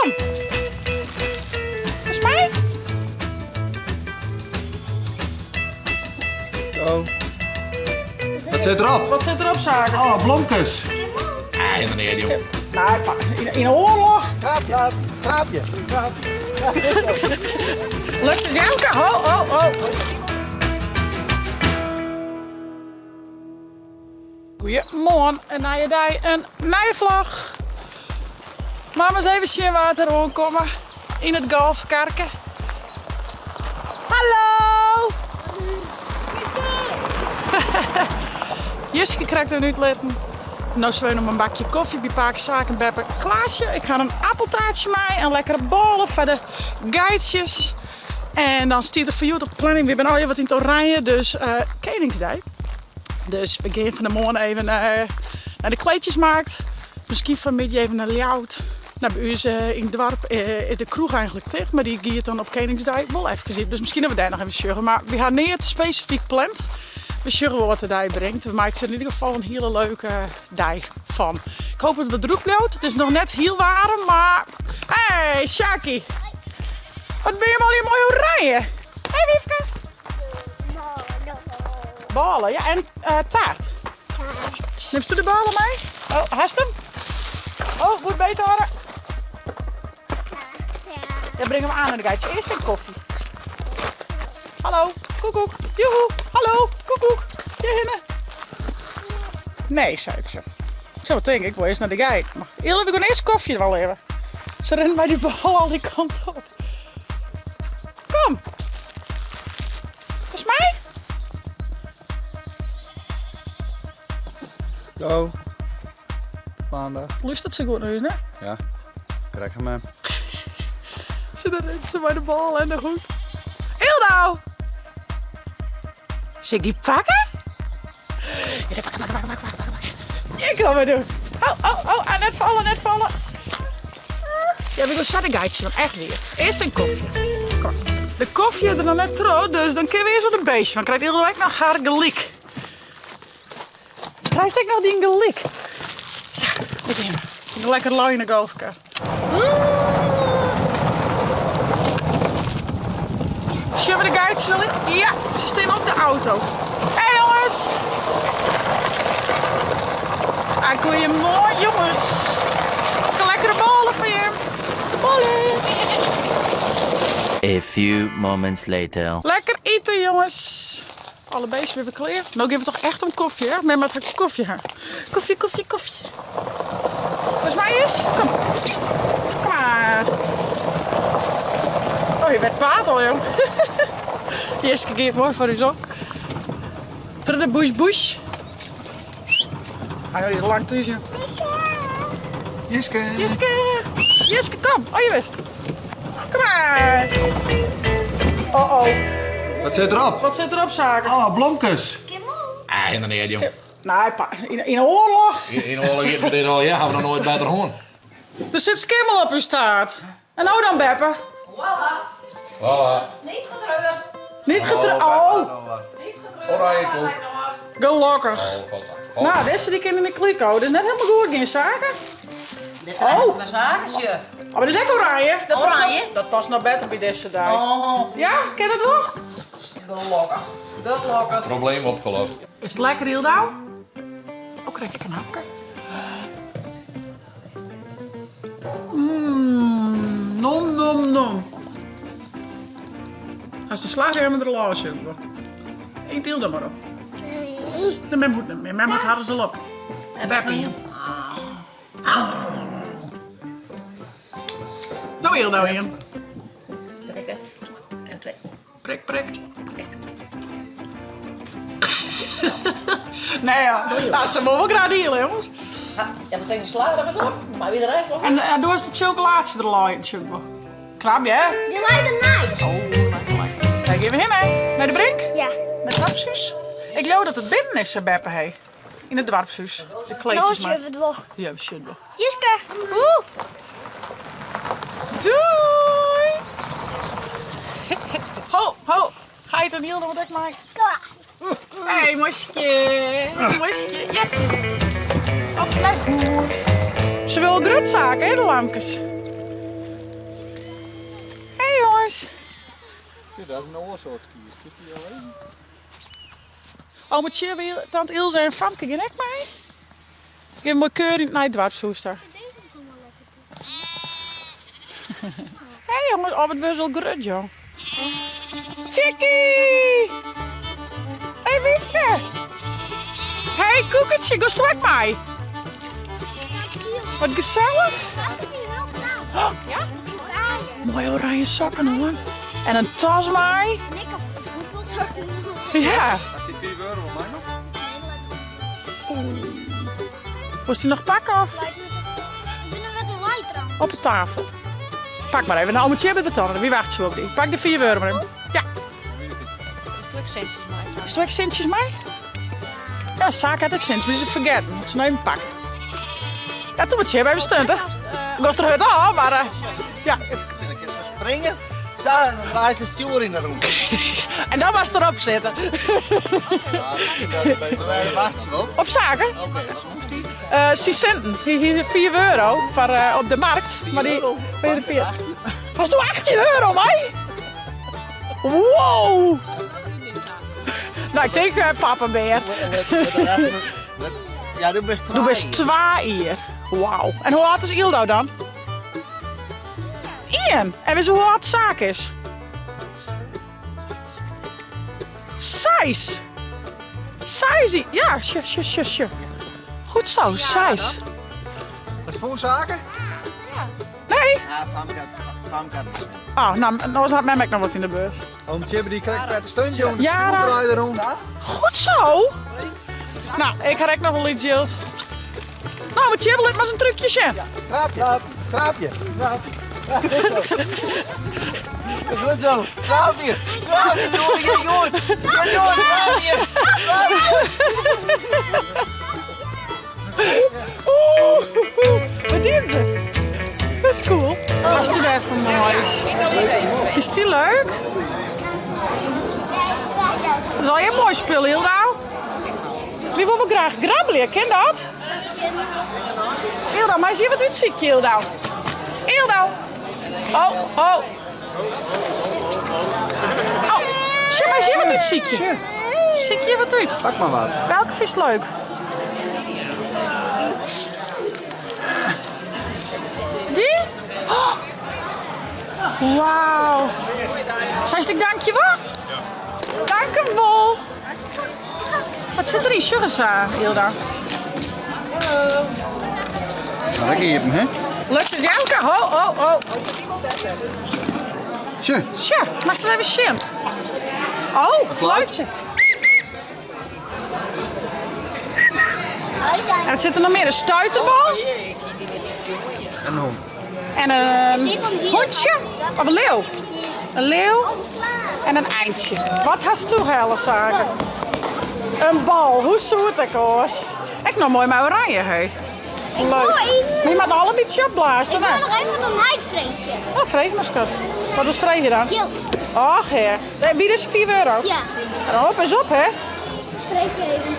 Kom. Volgens mij. Zo. Wat zit erop? Wat zit erop, Zaken? Oh, blomkes. Ah, helemaal neer, joh. Nou, in, in oorlog. Traapje, traapje, traapje. Lukt het Janke? Ho, ho, ho. Goeiemoarn, in nije dei, in nije vlog. Mar ris even sjen wa't der oankomme yn it golfkarke. Hallo! Jiske krekt even útlitten. No sweun om in bakje kofje by pake Saak en beppe Klaasje. Ik ha in appeltaartsje mei en lekkere bôle foar de geitsjes. En dan stiet der foar hjoed op de planning, we binne allegear wat yn it oranje, dus uh, Keningsdei. Dus we gean fan de moarn even uh, nei de kleedjesmarkt. Miskien fanmiddei even nei Ljouwert. Nou, by ús uh, yn it doarp uh, is de kroech eigentlik ticht, mar dy giet dan op Keningsdei wol efkes iepen. Dus miskien dat we dêr noch even sjogge. Mar we ha neat spesifyk pland. We sjogge wol wat de dei bringt. We meitsje der yn ieder gefal in hiele leuke dei fan. Ik hoop dat it wat drûch bliuwt. It is noch net hiel waarm, mar... Hey, Shaki! Wat binne jim allegear moai oranje. Hey Wiefke! Bôle, ja, en uh, taart. Nimst de bôle mei? Oh, hast him? Oh, goed beet hâlde. Ja, bring him oan en dan geitsje earst in kofje. Hallo, koekoek, joehoe, hallo, koekoek, hjirhinne. Nee, seit se. Ik sil wat tinke, ik wol earst nei de geit. Mar we gean earst kofje wol even. Se rint mei dy bal al dy kant op. Kom. Volgens mij. Go. Maandag. Lústert se goed nei ús, hè? Ja, krijg hem. Maar. Ze rint se mei de bal en de hoed. Hildo! Sil ik dy pakke? Ja, pakke, pakke, pakke, pakke, pakke. Ik kom maar doen. Oh, oh, oh, ah, net falle, net falle. Ja, we gean sa de geitsje dan echt weer. Earst in kofje. Kom. De kofje der noch net troch, dus dan kinne we earst wat in beestje fan. Krijt Hildo ek noch har gelyk. Krijst ek noch dyn gelyk. Sa, dit is him. Lekker lui yn de golfkar. Sjogge we de geitsjes al in? Ja, se stean op de auto. Hey jongens! Ah, goeiemorgen jongens. Ik heb lekkere bollen voor je. Bollen! A few moments later. Lekker eten jongens. Alle beesten weer klear. No gean we toch echt om kofje, hè? Mem moat kofje ha. Kofje, kofje, kofje. Volgens mij is. Kom. Kom maar. Oh, je werd kwaad al, joh. Jiske giet moai foar ús op. Troch de bush bush. Hij is lang thuis, joh. Jiske. Jiske. Jiske, kom. Oh, je wist. Kom maar. Oh oh. Wat zit erop? Wat zit erop, Zaken? Oh, blomkes. Ah, helemaal neat, jong. Nee, in, in oarloch. In oarloch met dit al, ja, ha we noch noait better hân. Der sit skimmel op ús taart. En no dan, Beppe? Voilà. Voilà. Niet getreurd. Niet getreurd. Oh. Niet getreurd. Oranje koek. Gelokkich. Oh, valt dat. Nou, dizze dy kin yn de kliko. Dit is net helemaal goed gjin saken. Dit oh. mijn zaken, Oh, maar dit is ek oranje. Dat Oranje? Past nog, dat past noch better by dizze dei. Oh. Ja, kin dat wol? Gelokkich. Gelokkich. Probleem opgelost. Is it lekker, Hildo? Oh, krij ik in hapke? Mm, nom, nom, nom. As de slachrjemme der al ôf sit. Eet Hildo mar op. Nee. De mem hoecht net mear. Mem hat harres al op. Beppe. No Hildo ien. Prikke. En twee. Prik, prik. Nee ja, nou, se wol wol graach diele, jongens. Ja, dan steekt de sla er eens op. Maar wie de rest nog? En uh, doe eens de chocolaatje er al in, Tjubbe. Krabje, hè? Die lijkt erneist. Oh, lekker, lekker. Daar gaan we heen, hè? Nei de Brink? Ja. Nei it doarpshûs? Ik leau dat it binnen is, sei beppe, hé. Yn it doarpshûs. De kleedjes No sjogge we it wol. Ja, we sjogge it wol. Jiske. Oeh. Doei! Ho, ho. Heit en Hilde wat ek mei. Hey, moskje. Moskje, yes! Op nei hûs. Se wil grut saken, hè, de lamkes. Dat is in oar soart skiep. Zit die al even? Ome Tjibbe, tante Ilse en Famke gean ek mei. Gean moai keurend nei it doarpshûs ta. Hé jonges, oh wat wurdt al grut jong. Chickie! Hé wyfke! Hé koekertje, goest ek mei? Wat gesellich! Ja? Moaie oranje sokken hoor. En in tas mei. En ik heb voetbalsokken. Ja. As die 5 euro mei noch? Moast dy noch pakke of? Op de tafel. Pak mar even. Nou, ome Tjibbe der dan. Wy wachtsje op dy. Pak de 5 euro mar even. Ja. Stuk sintjes mei. Stuk sintjes mei? Ja, Saak hat ek sintjes, mar dy is fergetten. Moat se no even pakke. Ja, toen moet Tjibbe even stunten. Gost der hurd ôf, mar eh, ja. Sil ik sa springe? Sa, en dan draait de stjoer yn de rûnte. En dan moatst derop sitte. Wêr wachtsje we op? Op Sake. Oké, wat moest die? Uh, syn sinten. Hy hie 5 euro foar uh, op de markt. Mar dy, euro? Hast do 18 euro mei? Wow! Nou, ik tink uh, papa bear. Ja, do bist twa Do bist twa jier. Wauw. En hoe âld is Ildo dan? Ien. En witst hoe âld Saak is? Seis. Seis. Ja, sje, sje, sje, sje. Goed zo, seis. Wat voor zaken? Nee? Ja, Famke, Famke. Oh, nou, nou hat mem ek noch wat yn de beurs. Oom Tjibbe die krijgt vet steun, jongen. Ja, De draait erom. Goed zo. Nou, ik ha ek noch wol iets jild. Nou, mar Tjibbe lit mar ris in trúkje sjen. Traapje, traapje, traapje. Goed zo. Traapje, traapje, jongen, je jongen. Je jongen, traapje, traapje. Oeh, wat dient ze? Dat is cool. Wat is dit even moais? Is die leuk? Dat is al je mooi spul, Hilda. Wie wil wel graag grabbelen, ken dat? Hilda, maar zie je wat útsykje, Hilda? Hilda! Oh, oh. Oh, zie maar, zie wat útsykje. Sykje wat út. Pak mar wat. Welke fynst leuk? Dy? Oh. Wauw. Seist ek dankjewol? Dankewol. Wat sit deryn? Sjoch ris, Hilda. Lekker iepen, hè? Lukt it, Jouke? Ho, ho, ho. Sjoch. Sjoch, moatst it even sjen. Oh, fluitsje. En wat sit der noch mear? In stuiterbal. En in hûn. En in hûntsje. Of in leeuw. In leeuw. En in eintsje. Wat hast do helle, Sake? In bal. Hoe soe it ek oars? Ek noch moai mei oranje, hé. Leuk. Mar je moat noch al in bytsje opblaze. Ik wil noch even wat oan heit freegje. Oh, freegje mar skat. Wat wolst freegje dan? Jild. Och, hè. Wie dizze 5 euro? Ja. Op is op, hè? Freegje even.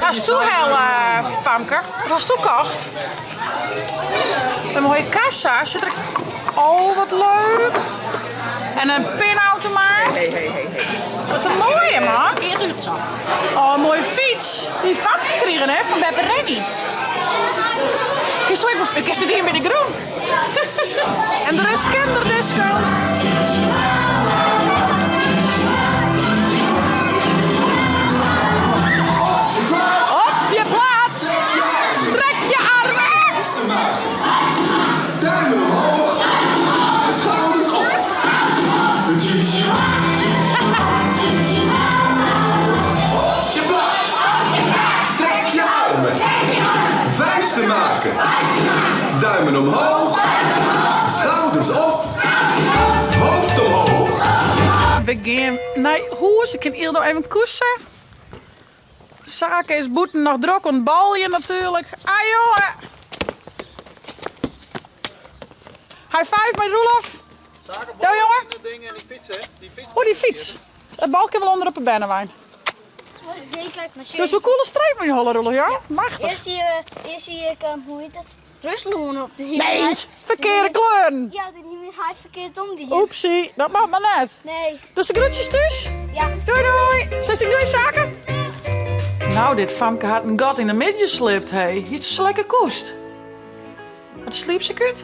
Hast do helle, Famke? Wat hast do kocht? In moaie kassa. Sit der Oh, wat leuk. En in pinautomaat. Wat in moaie, man. Oh, in moaie fyts. Dy Famke krigen, hè, fan Beppe Rennie. Kinst ek, kinst it by de grûn. En der is kinderdisco. Op je plaats. Strek je armen. Duimen omhoog en schouders op. Op je plaats. Strek je armen. Vuisten maken. Duimen omhoog. Schouders op. Hoofd omhoog. We gean nei hûs. Ik kin Ildo even koese. Sake is bûten noch drok oan it baljen natuerlik. Ah jonge! High five mei Roelof. Ja jonge. Oh dy fyts. It balke wol ûnder op 'e bernewein. Dat is wel coole streep mei dy holle Roelof, ja? Machtich. Earst hie, earst hie ik, hoe hjit it? Ruslân op de Nee, ferkearde kleuren. Ja, dat hie myn ha it ferkeard omdien. Oepsie, dat moat mar net. Nee. Dochst de groetsjes thús? Ja. Doei doei. Silst ek doei Sake? Nou, dit famke hat in gat yn de middei slipt, hé. Hiest sa lekker koest? Hat de sliep se út?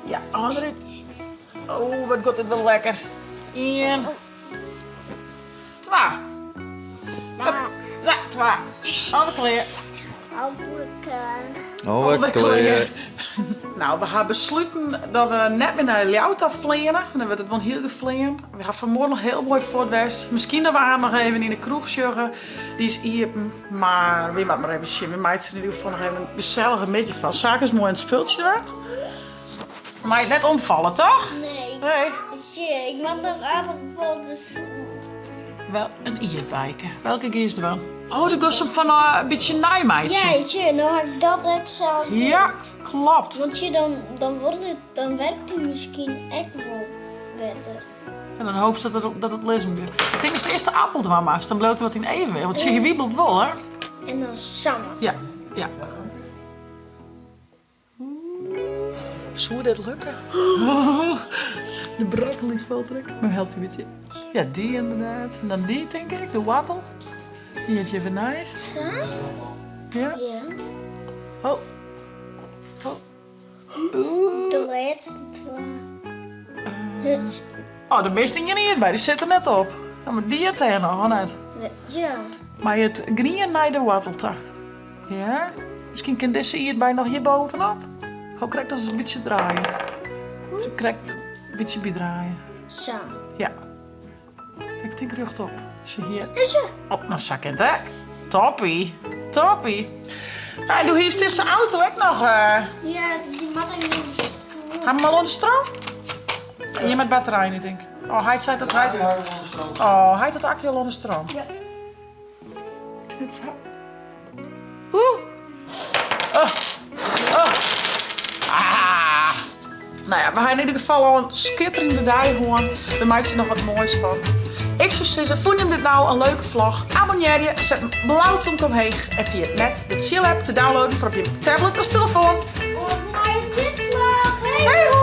Ja, hân derút. Oh, wat giet dit wol lekker. Ien, twa. Sa, twa. Alwer klear. Alwer klear. Alwer Nou, we ha besluten dat we net mear nei Ljouwert ta fleane. Dan wurdt it wol in hiel geflean. We ha fan 'e moarn noch hiel moai fuort west. Miskien dat we har noch even yn de kroech sjogge. Dy is iepen. Mar wy moatte mar even sjen. Wy meitsje der yn ieder gefal noch even in gesellige middei fan. Sake is moai oan it spultsje dwaan. Mei it net omfalle, toch? Nee. Nee. Sjoch, ik moat noch aardich wol, dus... Wel, in ierdbeike. Welke giest dwaan? Oh, do giest him fan eh, in bytsje neimeitsjen. Ja, sjoch, no ha ik dat ek sa as dit. Ja, klopt. Want sjoch, dan, dan, wordt it, dan werkt hy miskien ek wol better. En dan hoopst dat it, dat it lizzen bliuwt. Ik tink datst earst de appel dwaan moatst, dan bliuwt er wat yn evenwicht. Want sjoch, hy wiebelt wol, hè? En dan samar. Ja, ja. Soe dit lukke? De broccoli falt Maar helpt een beetje. Ja, die inderdaad. En dan die, denk ik, de wattel. Die had je even nice. Zo? Ja. Ja. Oh. Oh. Oeh. De laatste twee. Het, Oh, de meeste dingen hier bij, die zitten net op. Ja, maar die had hij nog, net. ja. Maar it grien nei de woartel ta. Ja? Miskien kin dizze ierdbei noch hjir bovenop? Ho krekt as in bytsje draaie. Zo krekt in bytsje bydraaie. Sa. Ja. Ik tink rjochtop. Se hier. Is ze? Op, no sa kin it ek. Toppie. Toppie. Nou, en doe hiest dizze auto ek noch. Uh... Ja, dy moat ik oan de stroom. Ha 'm al oan de stroom? En hjir met batterij nu, tink. Oh, heit sei dat heit. Oh, heit dat akje al oan de stroom. Ja. Dit sa. Oeh. Oh. Oh. Ah. Nou ja, we ha yn ieder gefal al in skitterende dei hân. We meitsje der noch wat moais fan. Ik soe sizze, fûn jim dit no in leuke vlog? Abonnearje, set in blau tomke omheech en ferjit net de Tsjil app te downloaden foar op jim tablet as telefoan. Oant nije tsjitvlog. Hej!